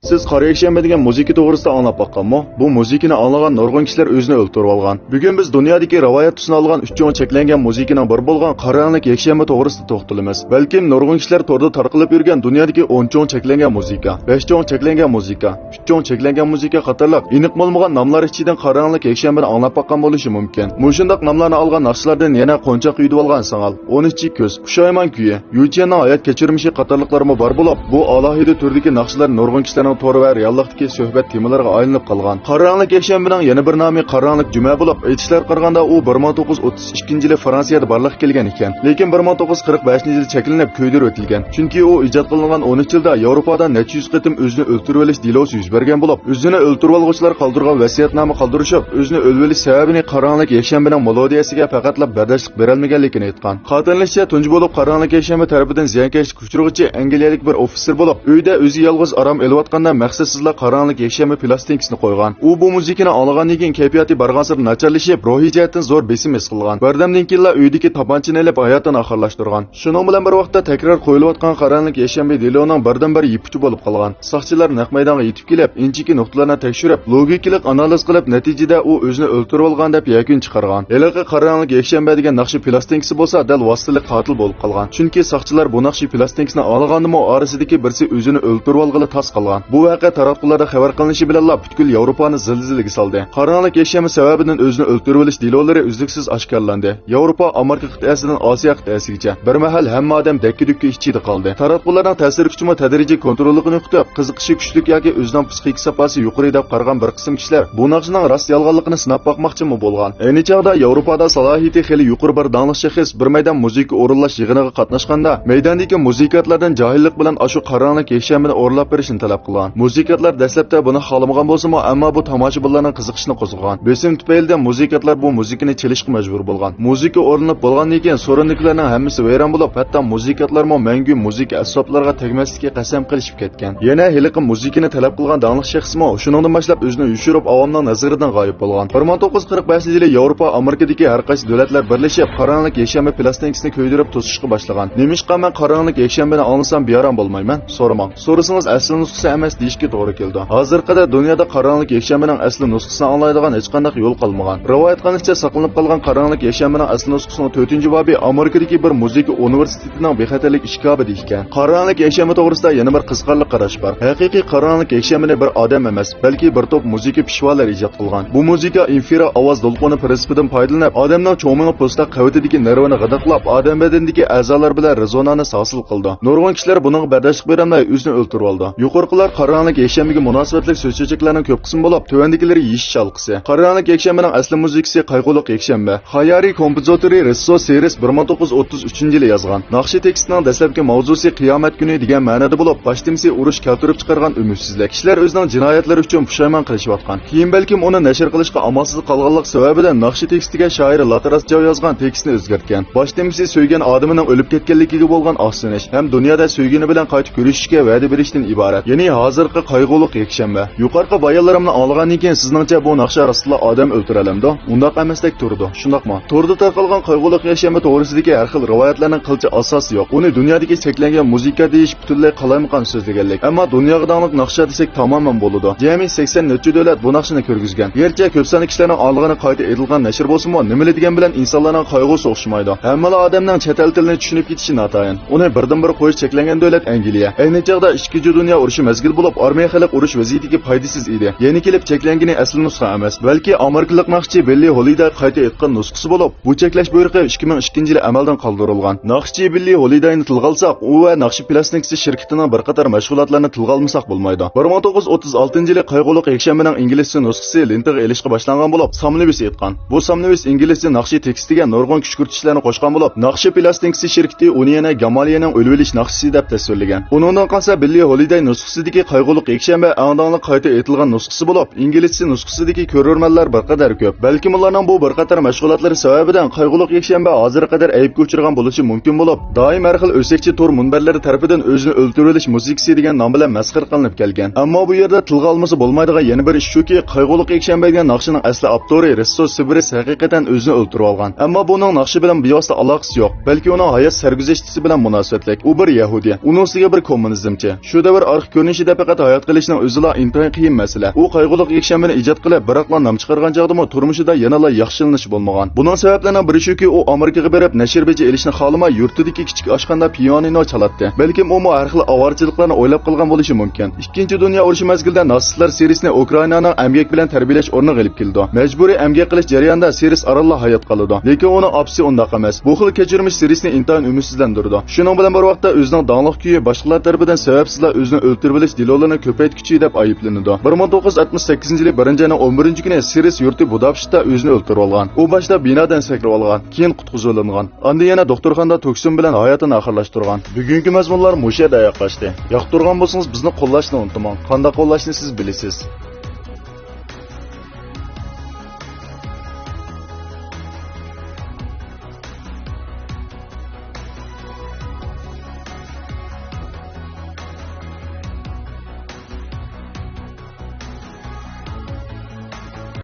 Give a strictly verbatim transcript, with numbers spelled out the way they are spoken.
سىز قارا يەكشەنبە دېگەن مۇزىكا توغرىسىدا ئاڭلاپ باققانمۇ؟ بۇ مۇزىكىنى ئاڭلىغان نۇرغۇن كىشىلەر ئۆزىنى ئۆلتۈرۈۋالغان. بۈگۈن بىز دۇنيادىكى رىۋايەت تۈسىنى ئالغان ئۈچ چوڭ چەكلەنگەن مۇزىكىنىڭ بىرى بولغان قارا رەڭلىك يەكشەنبە توغرىسىدا توختىلىمىز. بەلكىم نۇرغۇن كىشىلەر توردا تارقىلىپ يۈرگەن دۇنيادىكى ئون چوڭ چەكلەنگەن مۇزىكا، بەش چوڭ چەكلەنگەن مۇزىكا، ئۈچ چوڭ چەكلەنگەن مۇزىكا قاتارلىق ئېنىق بولمىغان ناملار ئىچىدىن قارا رەڭلىك يەكشەنبىنى ئاڭلاپ باققان بولۇشى مۇمكىن. مۇشۇنداق ناملارنى ئالغان ناخشىلاردا يەنە قونچاق ئۆيدە بولغان ساڭال، ئون ئىككى كۈز، پۇشايمان كۈيى، يۇچيەننىڭ ھايات كەچۈرمىشى قاتارلىقلارمۇ بار بولۇپ، بۇ ئالاھىدە تۈردىكى ناخشىلار نۇرغۇن كىشىلەرنىڭ تور ۋە رېئاللىقتىكى سۆھبەت تېمىلىرىغا ئايلىنىپ قالغان. قارا رەڭلىك يەكشەنبىنىڭ يەنە بىر نامى قارا رەڭلىك جۈمە بولۇپ، ئېيتىشلارغا قارىغاندا، ئۇ بىر مىڭ توققۇز يۈز ئوتتۇز ئىككىنچى يىلى فرانسىيەدە بارلىققا كەلگەن ئىكەن. لېكىن بىر مىڭ توققۇز يۈز قىرىق بەشىنچى يىلى چەكلىنىپ، كۆيدۈرۈۋېتىلگەن. چۈنكى ئۇ ئىجاد قىلىنغان ئون ئۈچ يىلدا ياۋروپادا نەچچە يۈز قېتىم ئۆزىنى ئۆلتۈرۈۋېلىش دېلوسى يۈز بەرگەن بولۇپ، ئۆزىنى ئۆلتۈرۈۋالغۇچىلار قالدۇرغان ۋەسىيەتنامە قالدۇرۇشۇپ، ئۆزىنى ئۆلۈۋېلىش سەۋەبىنى قارا رەڭلىك يەكشەنبىنىڭ مېلودىيەسىگە پەقەتلا بەرداشلىق بېرەلمىگەنلىكىنى ئېيتقان. خاتىرىلىنىشىچە، تۇنجى بولۇپ قارا رەڭلىك يەكشەنبە تەرىپىدىن زىيانكەشلىككە ئۇچرىغۇچى ئەنگلىيەلىك بىر ئوفىتسېر بولۇپ، ئۆيدە ئۆزى يالغۇز ئارام ئېلىۋاتقاندا مەقسەتسىزلا قارا رەڭلىك يەكشەنبە پىلاستىنكىسىنى قويغان. ئۇ بۇ مۇزىكىنى ئاڭلىغاندىن كېيىن كەيپىياتى بارغانسېرى ناچارلىشىپ، روھىي جەھەتتىن زور بېسىم ھېس قىلغان. بىردەمدىن كېيىنلا ئۆيىدىكى تاپانچىنى ئېلىپ ھاياتىنى ئاخىرلاشتۇرغان. شۇنىڭ بىلەن بىر ۋاقىتتا تەكرار قويۇلۇۋاتقان قارا رەڭلىك يەكشەنبە دېلونىڭ بىردىنبىر يىپ ئۇچى بولۇپ قالغان. ساقچىلار نەق مەيدانغا يېتىپ كېلىپ، ئىنچىكە نۇقتىلارنى تەكشۈرۈپ، لوگىكىلىق ئانالىز قىلىپ، نەتىجىدە ئۇ ئۆزىنى ئۆلتۈرۈۋالغان دەپ يەكۈن چىقارغان. ھېلىقى قارا رەڭلىك يەكشەنبە دېگەن ناخشا پىلاستىنكىسى بولسا دەل ۋاسىتىلىك قاتىل بولۇپ قالغان. چۈنكى ساقچىلار بۇ ناخشا پىلاستىنكىسىنى ئاڭلىغاندىمۇ ئارىسىدىكى بىرسى ئۆزىنى ئۆلتۈرۈۋالغىلى تاس قالغان. بۇ ۋەقە تاراتقۇلاردا خەۋەر قىلىنىشى بىلەنلا پۈتكۈل ياۋروپانى زىلزىلىگە سالدى. قارا رەڭلىك يەكشەنبە سەۋەبىدىن ئۆزىنى ئۆلتۈرۈۋېلىش دېلولىرى ئۈزلۈكسىز ئاشكارىلاندى. ياۋروپا، ئامېرىكا قىتئەسىدىن ئاسىيا قىتئەسىگىچە بىر مەھەل ھەممە ئادەم دەككە-دۈككە ئىچىدە قالدى. تاراتقۇلارنىڭ تەسىر كۈچىمۇ تەدرىجىي كونتروللۇقىنى يوقىتىپ، قىزىقىشى كۈچلۈك ياكى ئۆزىنىڭ پسىخىكا ساپاسى يۇقىرى دەپ قارىغان بىر قىسىم كىشىلەر بۇ ناخشىنىڭ راست يالغانلىقىنى سىناپ باقماقچىمۇ بولغان. ئەينى چاغدا ياۋروپادا سالاھىيىتى خېلى يۇقىرى بىر داڭلىق شەخس بىر مەيدان مۇزىكا ئورۇنلاش يىغىنىغا قاتناشقاندا، مەيداندىكى مۇزىكانتلاردىن جاھىللىق بىلەن ئاشۇ قارا رەڭلىك يەكشەنبىنى ئورۇنلاپ بېرىشنى تەلەپ قىلغان. مۇزىكانتلار دەسلەپتە بۇنى خالىمىغان بولسىمۇ، ئەمما بۇ تاماشىبىنلارنىڭ قىزىقىشىنى قوزغىغان. بېسىم تۈپەيلىدىن مۇزىكانتلار بۇ مۇزىكىنى چېلىشقا مەجبۇر بولغان. مۇزىكا ئورۇنلىنىپ بولغاندىن كېيىن سورۇندىكىلەرنىڭ ھەممىسى ۋەيران بولۇپ، ھەتتا مۇزىكانتلارمۇ مەڭگۈ مۇزىكا ئەسۋابلىرىغا تەگمەسلىككە قەسەم قىلىشىپ كەتكەن. يەنە ھېلىقى مۇزىكىنى تەلەپ قىلغان داڭلىق شەخسمۇ شۇنىڭدىن باشلاپ ئۆزىنى يوشۇرۇپ، ئاۋامنىڭ نەزىرىدىن غايىب بولغان. بىر مىڭ توققۇز يۈز قىرىق بەشىنچى يىلى ياۋروپا، ئامېرىكىدىكى ھەر قايسى دۆلەتلەر بىرلىشىپ، قارا رەڭلىك يەكشەنبە پىلاستىنكىسىنى كۆيدۈرۈپ توسۇشقا باشلىغان. نېمىشقا مەن قارا رەڭلىك يەكشەنبىنى ئاڭلىسام بىئارام بولمايمەن؟ سورىماڭ. سورىسىڭىز ئەسلى نۇسخىسى ئەمەس دېيىشكە توغرا كېلىدۇ. ھازىرغا قەدەر دۇنيادا قارا رەڭلىك يەكشەنبىنىڭ ئەسلى نۇسخىسىنى ئاڭلايدىغان ھېچقانداق يول قالمىغان. رىۋايەت قىلىنىشىچە، ساقلىنىپ قالغان قارا رەڭلىك يەكشەنبىنىڭ ئەسلى نۇسخىسىنىڭ تۆتىنچى بابى ئامېرىكىدىكى بىر مۇزىكا ئۇنىۋېرسىتېتىنىڭ بىخەتەرلىك ئىشىكابىدا ئىكەن. قارا رەڭلىك يەكشەنبە توغرىسىدا يەنە بىر قىزىقارلىق قاراش بار. ھەقىقىي قارا رەڭلىك يەكشەنبىنى بىر ئادەم ئەمەس، بەلكى بىر توپ مۇزىكا پىشۋالىرى ئىجاد قىلغان. بۇ مۇزىكا ئىنفېرا ئاۋاز دولقۇنى پىرىنسىپىدىن پايدىلىنىپ، ئادەمنىڭ چوڭ مېڭە پوستاق قەۋىتىدىكى نېرۋىنى غىدىقلاپ، ئادەم بەدىنىدىكى ئەزالار بىلەن رېزونانس ھاسىل قىلىدۇ. نۇرغۇن كىشىلەر بۇنىڭغا بەرداشلىق بېرەلمەي، ئۆزىنى ئۆلتۈرۈۋالىدۇ. يۇقىرىقىلار قارا رەڭلىك يەكشەنبىگە مۇناسىۋەتلىك سۆز-چۆچەكلەرنىڭ كۆپ قىسمى بولۇپ، تۆۋەندىكىلىرى يېشىش ھالقىسى. قارا رەڭلىك يەكشەنبىنىڭ ئەسلى مۇزىكىسى قايغۇلۇق يەكشەنبە. خايارى كومپوزىتورى رېسسو سېرېس بىر مىڭ توققۇز يۈز ئوتتۇز ئۈچىنچى يىلى يازغان. ناخشا تېكىستىنىڭ دەسلەپكى ماۋزۇسى قىيامەت كۈنى دېگەن مەنىدە بولۇپ، باش تېمىسى ئۇرۇش كەلتۈرۈپ چىقارغان ئۈمىدسىزلىك. كىشىلەر ئۆزىنىڭ جىنايەتلىرى ئۈچۈن پۇشايمان قىلىشىۋاتقان. كېيىن بەلكىم ئۇنى نەشر قىلىشقا ئامالسىز قالغانلىق سەۋەبىدىن ناخشا تېكىستىگە شائىر لاتراس جاۋ يازغان تېكىستنى ئۆزگەرتكەن. باش تېمىسى سۆيگەن ئادىمىنىڭ ئۆلۈپ كەتكەنلىكىگە بولغان ئاقسىنىش ھەم دۇنيادا سۆيگىنى بىلەن قايتا كۆرۈشۈشكە ۋەدە بېرىشتىن ئىبارەت. يەنى ھازىرقى قايغۇلۇق يەكشەنبە. يۇقىرىقى بايانلىرىمنى ئاڭلىغاندىن كېيىن سىزنىڭچە بۇ ناخشا راستلا ئادەم ئۆلتۈرەلەمدۇ؟ ئۇنداق ئەمەستەك تۇرىدۇ، شۇنداقمۇ؟ توردا تارقالغان قايغۇلۇق يەكشەنبە توغرىسىدىكى ھەر خىل رىۋايەتلەرنىڭ قىلچە ئاساسى يوق. ئۇنى دۇنيادىكى چەكلەنگەن مۇزىكا دېيىش پۈتۈنلەي قالايمىقان سۆزلىگەنلىك. ئەمما دۇنياغا داڭلىق ناخشا دېسەك تامامەن بولىدۇ. جەمئىي سەكسەن نەچچە دۆلەت بۇ ناخشىنى كىرگۈزگەن. گەرچە كۆپ سانلىق كىشىلەرنىڭ ئاڭلىغىنى قايتا ئېيتىلغان نەشر بولسىمۇ، نېمىلا دېگەن بىلەن ئىنسانلارنىڭ قايغۇسى ئوخشىمايدۇ. ھەممىلا ئادەمنىڭ چەت ئەل تىلىنى چۈشىنىپ يېتىشى ناتايىن. ئۇنى بىردىنبىر قويۇش چەكلەنگەن دۆلەت ئەنگلىيە. ئەينى چاغدا ئىككىنچى دۇنيا ئۇرۇشى مەزگىلى بولۇپ، ئارمىيە خەلق ئۇرۇش ۋەزىيىتىگە پايدىسىز ئىدى. يەنە كېلىپ چەكلەنگىنى ئەسلى نۇسخا ئەمەس، بەلكى ئامېرىكىلىق ناخشىچى بىللى ھولىداي قايتا ئېيتقان نۇسخىسى بولۇپ، بۇ چەكلەش بۇيرۇقى ئىككى مىڭ ئىككىنچى يىلى ئەمەلدىن قالدۇرۇلغان. ناخشىچى بىللى ھولىداينى تىلغا ئالساق، ئۇ ۋە ناخشا پىلاستىنكىسى شىركىتىنىڭ بىر قاتار مەشغۇلاتلىرىنى تىلغا ئالمىساق بولمايدۇ. بىر مىڭ توققۇز يۈز ئوتتۇز ئالتىنچى يىلى قايغۇلۇق يەكشەنبىنىڭ ئىنگلىزچە نۇسخىسى لېنتىغا ئېلىشقا باشلانغان بولۇپ، ساملېۋىس ئېيتقان. بۇ ساملېۋىس ئىنگلىزچە ناخشا تېكىستىگە نۇرغۇن كۈشكۈرتۈشلەرنى قوشقان بولۇپ، ناخشا پىلاستىنكىسى شىركىتى ئۇنى يەنە گامالىيەنىڭ ئۆلۈۋېلىش ناخشىسى دەپ تەسۋىرلىگەن. ئۇنىڭدىن قالسا، بىللى ھولىداي نۇسخىسىدىكى قايغۇلۇق يەكشەنبە ئەڭ داڭلىق قايتا ئېيتىلغان نۇسخىسى بولۇپ، ئىنگلىزچە نۇسخىسىدىكى كۆرۈرمەنلەر بىر قەدەر كۆپ. بەلكىم ئۇلارنىڭ بۇ بىر قاتار مەشغۇلاتلىرى سەۋەبىدىن قايغۇلۇق يەكشەنبە ھازىرغا قەدەر ئەيىبكە ئۇچرىغان بولۇشى مۇمكىن بولۇپ، دائىم ھەر خىل ئۆسەكچى تور مۇنبەرلىرى تەرىپىدىن ئۆزىنى ئۆلتۈرۈۋېلىش مۇزىكىسى دېگەن نام بىلەن مەسخىرە قىلىنىپ كەلگەن. ئەمما بۇ يەردە تىلغا ئالمىسا بولمايدىغان يەنە بىر ئىش شۇكى، قايغۇلۇق يەكشەنبە دېگەن ناخشىنىڭ ئەسلى ئاپتورى رېسسو سىبرىس ھەقىقەتەن ئۆزىنى ئۆلتۈرۈۋالغان. ئەمما بۇنىڭ ناخشا بىلەن بىۋاسىتە ئالاقىسى يوق، بەلكى ئۇنىڭ ھايات سەرگۈزەشتىسى بىلەن مۇناسىۋەتلىك. ئۇ بىر يەھۇدىي، ئۇنىڭ ئۈستىگە بىر كوممۇنىزمچى. شۇ دەۋر ئارقا كۆرۈنۈشىدە پەقەت ھايات قېلىشنىڭ ئۆزىلا ئىنتايىن قىيىن مەسىلە. ئۇ قايغۇلۇق يەكشەنبىنى ئىجاد قىلىپ، بىراقلا نام چىقارغان چاغدىمۇ تۇرمۇشىدا يەنىلا ياخشىلىنىش بولمىغان. بۇنىڭ سەۋەبلىرىنىڭ بىرى شۇكى، ئۇ ئامېرىكىغا بېرىپ نەشر بېجى ئېلىشنى خالىماي، يۇرتىدىكى كىچىك ئاشخانىدا پىيانىنو چالاتتى. بەلكىم ئۇمۇ ھەر خىل ئاۋارىچىلىقلارنى ئويلاپ قىلغان بولۇشى مۇمكىن. ئىككىنچى دۇنيا ئۇرۇشى مەزگىلىدە ناتسىستلار سىرىسنى ئۇكرائىنانىڭ ئەمگەك بىلەن تەربىيەلەش ئورنىغا ئېلىپ كېلىدۇ. مەجبۇرىي ئەمگەك قىلىش جەريانىدا سىرىس ئارانلا ھايات قالىدۇ. لېكىن ئۇنىڭ ئاپىسى ئۇنداق ئەمەس. بۇ خىل كەچۈرمىش سىرىسنى ئىنتايىن ئۈمىدسىزلەندۈرىدۇ. شۇنىڭ بىلەن بىر ۋاقىتتا ئۆزىنىڭ داڭلىق كۈيى باشقىلار تەرىپىدىن سەۋەبسىزلا ئۆزىنى ئۆلتۈرۈۋېلىش دېلولىرىنى كۆپەيتكۈچى دەپ ئايىپلىنىدۇ. بىر مىڭ توققۇز يۈز ئاتمىش سەككىزىنچى يىلى بىرىنچى ئاينىڭ ئون بىرىنچى كۈنى سىرىس يۇرتى بۇداپېشتتا ئۆزىنى ئۆلتۈرۈۋالغان. ئۇ باشتا بىنادىن سەكرىۋالغان، كېيىن قۇتقۇزۇۋېلىنغان. ئاندىن يەنە دوختۇرخانىدا توكسىن بىلەن ھاياتىنى ئاخىرلاشتۇرغان. بۈگۈنكى مەزمۇنلار مۇشۇ يەردە ئاياغلاشتى. ياقتۇرغان بولسىڭىز بىزنى قوللاشنى ئۇنتۇماڭ. قانداق قوللاشنى سىز بىلىسىز.